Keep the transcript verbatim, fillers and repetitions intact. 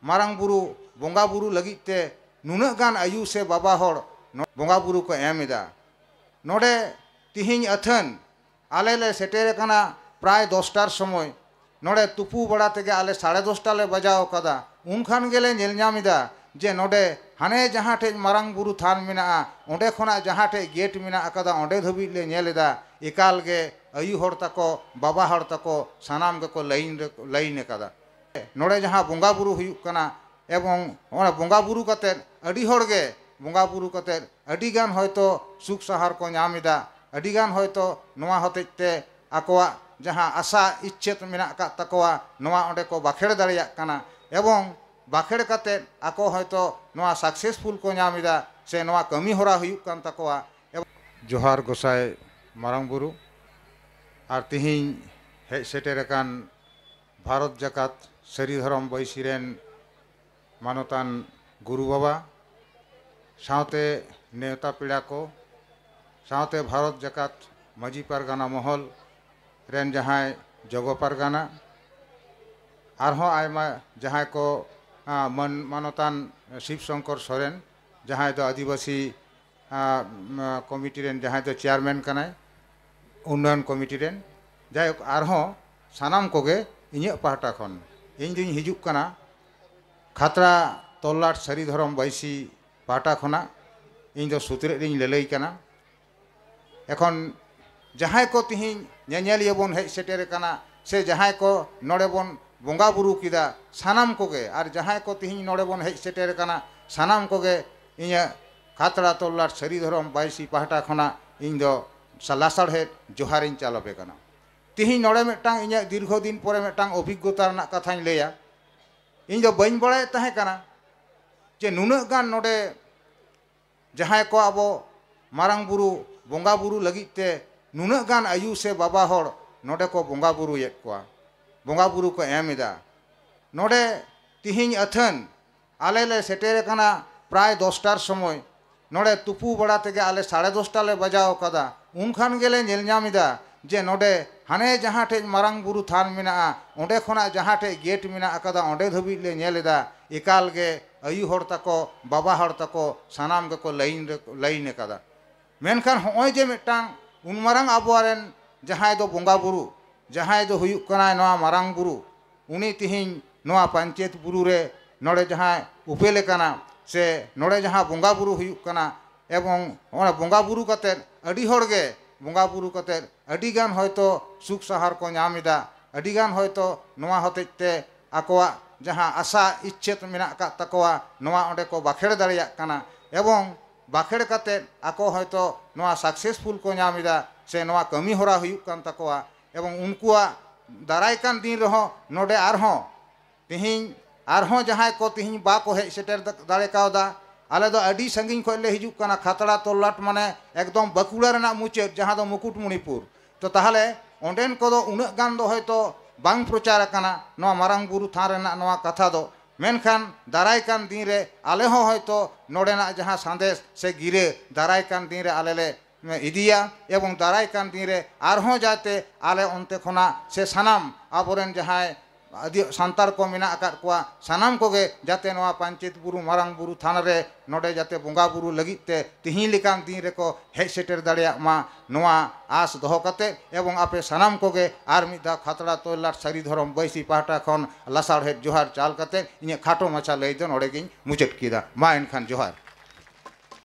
ᱢᱟᱨᱟᱝ ᱵᱩᱨᱩ ᱵᱚᱸᱜᱟ ᱵᱩᱨᱩ ᱞᱟᱹᱜᱤᱫ ᱛᱮ ᱱᱩᱱᱟᱹᱜ ᱜᱟᱱ ᱟᱭᱩ ᱥᱮ ᱵᱟᱵᱟ ᱦᱚᱲ ᱱᱚ-, ᱵᱚᱸᱜᱟ ᱵᱩᱨᱩ ᱠᱚ ᱮᱢ ᱮᱫᱟ᱾ ᱱᱚᱰᱮ ᱛᱤᱦᱤᱧ ᱟᱹᱛᱷᱟᱹᱱ ᱟᱞᱮ ᱞᱮ ᱥᱮᱴᱮᱨ ᱟᱠᱟᱱᱟ ᱯᱨᱟᱭ ᱫᱚᱥᱴᱟᱨ ᱥᱚᱢᱚᱭ᱾ ᱱᱚᱰᱮ ᱛᱩᱯᱩ ᱵᱟᱲᱟ ᱛᱮᱜᱮ ᱟᱞᱮ ᱥᱟᱲᱮ ᱫᱚᱥᱴᱟ ᱞᱮ ᱵᱟᱡᱟᱣ ᱟᱠᱟᱫᱟ᱾ ᱩᱱ ᱠᱷᱟᱱ ᱜᱮᱞᱮ ᱧᱮᱞ ᱧᱟᱢ ᱮᱫᱟ ᱡᱮ ᱱᱚᱰᱮ ᱦᱟᱱᱮ ᱡᱟᱦᱟᱸ ᱴᱷᱮᱡ ᱢᱟᱨᱟᱝ ᱵᱩᱨᱩ ᱛᱷᱟᱱ ᱢᱮᱱᱟᱜᱼᱟ, ᱚᱸᱰᱮ ᱠᱷᱚᱱᱟᱜ ᱡᱟᱦᱟᱸ ᱴᱷᱮᱡ ᱜᱮᱴ ᱢᱮᱱᱟᱜ ᱟᱠᱟᱫᱟ, ᱚᱸᱰᱮ ᱫᱷᱟᱹᱵᱤᱡ ᱞᱮ ᱧᱮᱞ ᱮᱫᱟ, ᱮᱠᱟᱞ ᱜᱮ ᱟᱭᱩ ᱦᱚᱲ ᱛᱟᱠᱚ, ᱵᱟᱵᱟ ᱦᱚᱲ ᱛᱟᱠᱚ ᱥᱟᱱᱟᱢ ᱜᱮᱠᱚ ᱞᱟᱭᱤᱱ ᱨᱮ, ᱞᱟᱭᱤᱱ ᱟᱠᱟᱫᱟ᱾ ᱱᱚᱰᱮ ᱡᱟᱦᱟᱸ ᱵᱚᱸᱜᱟ ᱵᱩᱨᱩ ᱦᱩᱭᱩᱜ ᱠᱟᱱᱟ, ᱮᱵᱚᱝ ᱚᱱᱟ ᱵᱚᱸᱜᱟ ᱵᱩᱨᱩ ᱠᱟᱛᱮᱫ ᱟᱹᱰᱤ ᱦᱚᱲ ᱜᱮ ᱵᱚᱸᱜᱟ ᱵᱩᱨᱩ ᱠᱟᱛᱮᱫ ᱟᱹᱰᱤ ᱜᱟᱱ ᱦᱚᱭᱛᱳ ᱥᱩᱠ ᱥᱟᱦᱟᱨ ᱠᱚ ᱧᱟᱢ ᱮᱫᱟ, ᱟᱹᱰᱤ ᱜᱟᱱ ᱦᱚᱭᱛᱳ ᱱᱚᱣᱟ ᱦᱚᱛᱮᱡ ᱛᱮ ᱟᱠᱚᱣᱟᱜ ᱡᱟᱦᱟᱸ ᱟᱥᱟ ᱤᱪᱪᱷᱟᱹ ᱢᱮᱱᱟᱜ ᱟᱠᱟᱫ ᱛᱟᱠᱚᱣᱟ, ᱱᱚᱣᱟ ᱚᱸᱰᱮ ᱠᱚ ᱵᱟᱠᱷᱮᱲ ᱫᱟᱲᱮᱭᱟᱜ ᱠᱟᱱᱟ᱾ ᱮᱵᱚᱝ ᱵᱟᱠᱷᱮᱲ ᱠᱟᱛᱮᱫ ᱟᱠᱚ ᱦᱚᱭᱛᱳ ᱱᱚᱣᱟ ᱥᱟᱠᱥᱮᱥᱯᱷᱩᱞ ᱠᱚ ᱧᱟᱢ ᱮᱫᱟ, ᱥᱮ ᱱᱚᱣᱟ ᱠᱟᱹᱢᱤ ᱦᱚᱨᱟ ᱦᱩᱭᱩᱜ ᱠᱟᱱ ᱛᱟᱠᱚᱣᱟ᱾ ᱮᱵᱚᱝ ᱡᱚᱦᱟᱨ ᱜᱚᱸᱥᱟᱭ ᱢᱟᱨᱟᱝ ᱵᱩᱨᱩ ᱟᱨ ᱛᱤᱦᱤᱧ ᱦᱮᱡ ᱥᱮᱴᱮᱨ ᱟᱠᱟᱱ ᱵᱷᱟᱨᱚᱛ ᱡᱟᱠᱟᱛ ᱥᱟᱹᱨᱤ ᱫᱷᱚᱨᱚᱢ ᱵᱟᱹᱭᱥᱤ ᱨᱮᱱ ᱢᱟᱱᱚᱛᱟᱱ ᱜᱩᱨᱩ ᱵᱟᱵᱟ, ᱥᱟᱶᱛᱮ ᱱᱮᱣᱛᱟ ᱯᱮᱲᱟ ᱠᱚ, ᱥᱟᱶᱛᱮ ᱵᱷᱟᱨᱚᱛ ᱡᱟᱠᱟᱛ ᱢᱟᱹᱡᱷᱤ ᱯᱟᱨᱜᱟᱱᱟ ᱢᱚᱦᱚᱞ ᱨᱮᱱ ᱡᱟᱦᱟᱸᱭ ᱡᱚᱜᱚ ᱯᱟᱨᱜᱟᱱᱟ, ᱟᱨᱦᱚᱸ ᱟᱭᱢᱟ ᱡᱟᱦᱟᱸᱭ ᱠᱚ, ᱟ, ᱢᱟᱹᱱ ᱢᱟᱱᱚᱛᱟᱱ ᱥᱤᱵ ᱥᱚᱝᱠᱚᱨ ᱥᱚᱨᱮᱱ, ᱡᱟᱦᱟᱸᱭ ᱫᱚ ᱟᱹᱫᱤᱵᱟᱹᱥᱤ ᱟ, ᱢᱟ, ᱠᱚᱢᱤᱴᱤ ᱨᱮᱱ ᱡᱟᱦᱟᱸᱭ ᱫᱚ ᱪᱮᱭᱟᱨᱢᱮᱱ ᱠᱟᱱᱟᱭ ᱩᱱᱱᱚᱭᱚᱱ ᱠᱚᱢᱤᱴᱤ ᱨᱮᱱ, ᱡᱟᱭᱦᱳᱠ, ᱟᱨᱦᱚᱸ ᱥᱟᱱᱟᱢ ᱠᱚᱜᱮ ᱤᱧᱟᱹᱜ ᱯᱟᱦᱴᱟ ᱠᱷᱚᱱ ᱤᱧ ᱫᱩᱧ ᱦᱤᱡᱩᱜ ᱠᱟᱱᱟ ᱠᱷᱟᱛᱲᱟ ᱛᱚᱞᱞᱟᱴ ᱥᱟᱹᱨᱤ ᱫᱷᱚᱨᱚᱢ ᱵᱟᱹᱭᱥᱤ ᱯᱟᱦᱴᱟ ᱠᱷᱚᱱᱟᱜ᱾ ᱤᱧ ᱫᱚ ᱥᱩᱛᱨᱮᱫ ᱨᱤᱧ ᱞᱟᱹᱞᱟᱹᱭ ᱠᱟᱱᱟ᱾ ᱮᱠᱷᱚᱱ ᱡᱟᱦᱟᱸᱭ ᱠᱚ ᱛᱤᱦᱤᱧ ᱧᱮᱧᱮᱞᱤᱭᱟᱹ ᱵᱚᱱ ᱦᱮᱡ ᱥᱮᱴᱮᱨ ᱟᱠᱟᱱᱟ, ᱥᱮ ᱡᱟᱦᱟᱸᱭ ᱠᱚ ᱱᱚᱰᱮ ᱵᱚᱱ ᱵᱚᱸᱜᱟ ᱵᱩᱨᱩ ᱠᱮᱫᱟ, ᱥᱟᱱᱟᱢ ᱠᱚᱜᱮ, ᱟᱨ ᱡᱟᱦᱟᱸᱭ ᱠᱚ ᱛᱤᱦᱤᱧ ᱱᱚᱰᱮ ᱵᱚᱱ ᱦᱮᱡ ᱥᱮᱴᱮᱨ ᱟᱠᱟᱱᱟ, ᱥᱟᱱᱟᱢ ᱠᱚᱜᱮ ᱤᱧᱟᱹᱜ ᱠᱷᱟᱛᱲᱟ ᱛᱚᱞᱞᱟᱴ ᱥᱟᱹᱨᱤ ᱫᱷᱚᱨᱚᱢ ᱵᱟᱭᱥᱤ ᱯᱟᱦᱴᱟ ᱠᱷᱚᱱᱟᱜ ᱤᱧ ᱫᱚ ᱥᱟ-, ᱞᱟᱥᱟᱲᱦᱮᱫ ᱡᱚᱦᱟᱨᱤᱧ ᱪᱟᱞ ᱟᱯᱮ ᱠᱟᱱᱟ᱾ ᱛᱤᱦᱤᱧ ᱱᱚᱰᱮ ᱢᱤᱫᱴᱟᱝ ᱤᱧᱟᱹᱜ ᱫᱤᱨᱜᱷᱚ ᱫᱤᱱ ᱯᱚᱨᱮ ᱢᱤᱫᱴᱟᱝ ᱚᱵᱷᱤᱜᱽᱜᱚᱛᱟ ᱨᱮᱱᱟᱜ ᱠᱟᱛᱷᱟᱧ ᱞᱟᱹᱭᱟ᱾ ᱤᱧ ᱫᱚ ᱵᱟᱹᱧ ᱵᱟᱲᱟᱭᱮᱫ ᱛᱟᱦᱮᱸ ᱠᱟᱱᱟ ᱡᱮ ᱱᱩᱱᱟᱹᱜ ᱜᱟᱱ ᱱᱚᱰᱮ ᱡᱟᱦᱟᱸᱭ ᱠᱚ ᱟᱵᱚ ᱢᱟᱨᱟᱝ ᱵᱩᱨᱩ ᱵᱚᱸᱜᱟ ᱵᱩᱨᱩ ᱞᱟᱹᱜᱤᱫ ᱛᱮ ᱱᱩᱱᱟᱹᱜ ᱜᱟᱱ ᱟᱭᱩ ᱥᱮ ᱵᱟᱵᱟ ᱦᱚᱲ ᱱᱚᱰᱮ ᱠᱚ ᱵᱚᱸᱜᱟ ᱵᱩᱨᱩᱭᱮᱫ ᱠᱚᱣᱟ, ᱵᱚᱸᱜᱟ ᱵᱩᱨᱩ ᱠᱚ ᱮᱢ ᱮᱫᱟ᱾ ᱱᱚᱰᱮ ᱛᱤᱦᱤᱧ ᱟᱹᱛᱷᱟᱹᱱ ᱟᱞᱮ ᱞᱮ ᱥᱮᱴᱮᱨ ᱟᱠᱟᱱᱟ ᱯᱨᱟᱭ ᱫᱚᱥᱴᱟᱨ ᱥᱚᱢᱚᱭ᱾ ᱱᱚᱰᱮ ᱛᱩᱯᱩ ᱵᱟᱲᱟ ᱛᱮᱜᱮ ᱟᱞᱮ ᱥᱟᱲᱮ ᱫᱚᱥᱴᱟ ᱞᱮ ᱵᱟᱡᱟᱣ ᱟᱠᱟᱫᱟ᱾ ᱩᱱ ᱠᱷᱟᱱ ᱜᱮᱞᱮ ᱧᱮᱞ ᱧᱟᱢ ᱮᱫᱟ ᱡᱮ ᱱᱚᱰᱮ ᱦᱟᱱᱮ ᱡᱟᱦᱟᱸ ᱴᱷᱮᱡ ᱢᱟᱨᱟᱝ ᱵᱩᱨᱩ ᱛᱷᱟᱱ ᱢᱮᱱᱟᱜᱼᱟ, ᱚᱸᱰᱮ ᱠᱷᱚᱱᱟᱜ ᱡᱟᱦᱟᱸ ᱴᱷᱮᱡ ᱜᱮᱴ ᱢᱮᱱᱟᱜ ᱟᱠᱟᱫᱟ, ᱚᱸᱰᱮ ᱫᱷᱟᱹᱵᱤᱡ ᱞᱮ ᱧᱮᱞ ᱮᱫᱟ, ᱮᱠᱟᱞ ᱜᱮ ᱟᱭᱩ ᱦᱚᱲ ᱛᱟᱠᱚ, ᱵᱟᱵᱟ ᱦᱚᱲ ᱛᱟᱠᱚ ᱥᱟᱱᱟᱢ ᱜᱮᱠᱚ ᱞᱟᱭᱤᱱ ᱨᱮ, ᱞᱟᱭᱤᱱ ᱟᱠᱟᱫᱟ᱾ ᱢᱮᱱᱠᱷᱟᱱ ᱦᱚᱸᱜᱼᱚᱭ ᱡᱮ ᱢᱤᱫᱴᱟᱝ ᱩᱱ ᱢᱟᱨᱟᱝ ᱟᱵᱚᱣᱟᱜ ᱨᱮᱱ ᱡᱟᱦᱟᱸᱭ ᱫᱚ ᱵᱚᱸᱜᱟ ᱵᱩᱨᱩ, ᱡᱟᱦᱟᱸᱭ ᱫᱚ ᱦᱩᱭᱩᱜ ᱠᱟᱱᱟᱭ ᱱᱚᱣᱟ ᱢᱟᱨᱟᱝ ᱵᱩᱨᱩ, ᱩᱱᱤ ᱛᱤᱦᱤᱧ ᱱᱚᱣᱟ ᱯᱟᱧᱪᱮᱛ ᱵᱩᱨᱩ ᱨᱮ ᱱᱚᱰᱮ ᱡᱟᱦᱟᱸᱭ ᱩᱯᱮᱞ ᱟᱠᱟᱱᱟ, ᱥᱮ ᱱᱚᱰᱮ ᱡᱟᱦᱟᱸ ᱵᱚᱸᱜᱟ ᱵᱩᱨᱩ ᱦᱩᱭᱩᱜ ᱠᱟᱱᱟ, ᱮᱵᱚᱝ ᱚᱱᱟ ᱵᱚᱸᱜᱟ ᱵᱩᱨᱩ ᱠᱟᱛᱮᱫ ᱟᱹᱰᱤ ᱦᱚᱲ ᱜᱮ ᱵᱚᱸᱜᱟ ᱵᱩᱨᱩ ᱠᱟᱛᱮᱫ ᱟᱹᱰᱤ ᱜᱟᱱ ᱦᱚᱭᱛᱳ ᱥᱩᱠ ᱥᱟᱦᱟᱨ ᱠᱚ ᱧᱟᱢ ᱮᱫᱟ, ᱟᱹᱰᱤ ᱜᱟᱱ ᱦᱚᱭᱛᱳ ᱱᱚᱣᱟ ᱦᱚᱛᱮᱡ ᱛᱮ ᱟᱠᱚᱣᱟᱜ ᱡᱟᱦᱟᱸ ᱟᱥᱟ ᱤᱪᱪᱷᱟᱹ ᱢᱮᱱᱟᱜ ᱟᱠᱟᱫ ᱛᱟᱠᱚᱣᱟ, ᱱᱚᱣᱟ ᱚᱸᱰᱮ ᱠᱚ ᱵᱟᱠᱷᱮᱲ ᱫᱟᱲᱮᱭᱟᱜ ᱠᱟᱱᱟ᱾ ᱮᱵᱚᱝ ᱵᱟᱠᱷᱮᱲ ᱠᱟᱛᱮᱫ ᱟᱠᱚ ᱦᱚᱭᱛᱳ ᱱᱚᱣᱟ ᱥᱟᱠᱥᱮᱥᱯᱷᱩᱞ ᱠᱚ ᱧᱟᱢ ᱮᱫᱟ, ᱥᱮ ᱱᱚᱣᱟ ᱠᱟᱹᱢᱤ ᱦᱚᱨᱟ ᱦᱩᱭᱩᱜ ᱠᱟᱱ ᱛᱟᱠᱚᱣᱟ᱾ ᱮᱵᱚᱝ ᱩᱱᱠᱩᱣᱟᱜ ᱫᱟᱨᱟᱭ ᱠᱟᱱ ᱫᱤᱱ ᱨᱮᱦᱚᱸ ᱱᱚᱰᱮ ᱟᱨᱦᱚᱸ ᱛᱮᱦᱮᱧ ᱟᱨᱦᱚᱸ ᱡᱟᱦᱟᱸᱭ ᱠᱚ ᱛᱮᱦᱮᱧ ᱵᱟᱠᱚ ᱦᱮᱡ ᱥᱮᱴᱮᱨ ᱫᱟ-, ᱫᱟᱲᱮ ᱠᱟᱣᱫᱟ, ᱟᱞᱮ ᱫᱚ ᱟᱹᱰᱤ ᱥᱟᱺᱜᱤᱧ ᱠᱷᱚᱱ ᱞᱮ ᱦᱤᱡᱩᱜ ᱠᱟᱱᱟ, ᱠᱷᱟᱛᱲᱟ ᱛᱚᱞᱞᱟᱴ, ᱢᱟᱱᱮ ᱮᱠᱫᱚᱢ ᱵᱟᱸᱠᱩᱲᱟ ᱨᱮᱱᱟᱜ ᱢᱩᱪᱟᱹᱫ, ᱡᱟᱦᱟᱸ ᱫᱚ ᱢᱩᱠᱩᱴᱢᱩᱱᱤᱯᱩᱨ᱾ ᱛᱚ ᱛᱟᱦᱚᱞᱮ ᱚᱸᱰᱮᱱ ᱠᱚᱫᱚ ᱩᱱᱟᱹᱜ ᱜᱟᱱ ᱫᱚ ᱦᱚᱭᱛᱳ ᱵᱟᱝ ᱯᱨᱚᱪᱟᱨ ᱟᱠᱟᱱᱟ ᱱᱚᱣᱟ ᱢᱟᱨᱟᱝ ᱵᱩᱨᱩ ᱛᱷᱟᱱ ᱨᱮᱱᱟᱜ ᱱᱚᱣᱟ ᱠᱟᱛᱷᱟ ᱫᱚ, ᱢᱮᱱᱠᱷᱟᱱ ᱫᱟᱨᱟᱭ ᱠᱟᱱ ᱫᱤᱱ ᱨᱮ ᱟᱞᱮ ᱦᱚᱸ ᱦᱚᱭᱛᱳ ᱱᱚᱰᱮᱱᱟᱜ ᱡᱟᱦᱟᱸ ᱥᱟᱸᱫᱮᱥ ᱥᱮ ᱜᱤᱨᱟᱹ ᱫᱟᱨᱟᱭ ᱠᱟᱱ ᱫᱤᱱ ᱨᱮ ᱟᱞᱮ ᱞᱮ ᱤᱫᱤᱭᱟ, ᱮᱵᱚᱝ ᱫᱟᱨᱟᱭ ᱠᱟᱱ ᱫᱤᱱ ᱨᱮ ᱟᱨᱦᱚᱸ ᱡᱟᱛᱮ ᱟᱞᱮ ᱚᱱᱛᱮ ᱠᱷᱚᱱᱟᱜ ᱥᱮ ᱥᱟᱱᱟᱢ ᱟᱵᱚᱨᱮᱱ ᱡᱟᱦᱟᱸᱭ ᱟᱹᱫᱤ-, ᱥᱟᱱᱛᱟᱲ ᱠᱚ ᱢᱮᱱᱟᱜ ᱟᱠᱟᱫ ᱠᱚᱣᱟ, ᱥᱟᱱᱟᱢ ᱠᱚᱜᱮ ᱡᱟᱛᱮ ᱱᱚᱣᱟ ᱯᱟᱧᱪᱮᱛ ᱵᱩᱨᱩ, ᱢᱟᱨᱟᱝ ᱵᱩᱨᱩ ᱛᱷᱟᱱ ᱨᱮ ᱱᱚᱰᱮ ᱡᱟᱛᱮ ᱵᱚᱸᱜᱟ ᱵᱩᱨᱩ ᱞᱟᱹᱜᱤᱫ ᱛᱮ ᱛᱤᱦᱤᱧ ᱞᱮᱠᱟᱱ ᱫᱤᱱ ᱨᱮᱠᱚ ᱦᱮᱡ ᱥᱮᱴᱮᱨ ᱫᱟᱲᱮᱭᱟᱜ ᱢᱟ, ᱱᱚᱣᱟ ᱟᱸᱥ ᱫᱚᱦᱚ ᱠᱟᱛᱮ, ᱮᱵᱚᱝ ᱟᱯᱮ ᱥᱟᱱᱟᱢ ᱠᱚᱜᱮ ᱟᱨ ᱢᱤᱫ ᱫᱷᱟᱣ ᱠᱷᱟᱛᱲᱟ ᱛᱚᱞᱞᱟᱴ ᱥᱟᱹᱨᱤ ᱫᱷᱚᱨᱚᱢ ᱵᱟᱹᱭᱥᱤ ᱯᱟᱦᱴᱟ ᱠᱷᱚᱱ ᱞᱟᱥᱟᱲᱦᱮᱫ ᱡᱚᱦᱟᱨ ᱪᱟᱞ ᱠᱟᱛᱮ ᱤᱧᱟᱹᱜ ᱠᱷᱟᱴᱚ ᱢᱟᱪᱷᱟ ᱞᱟᱹᱭ ᱫᱚ ᱱᱚᱰᱮ ᱜᱤᱧ ᱢᱩᱪᱟᱹᱫ ᱠᱮᱫᱟ᱾ ᱢᱟ ᱮᱱᱠᱷᱟᱱ ᱡᱚᱦᱟᱨ᱾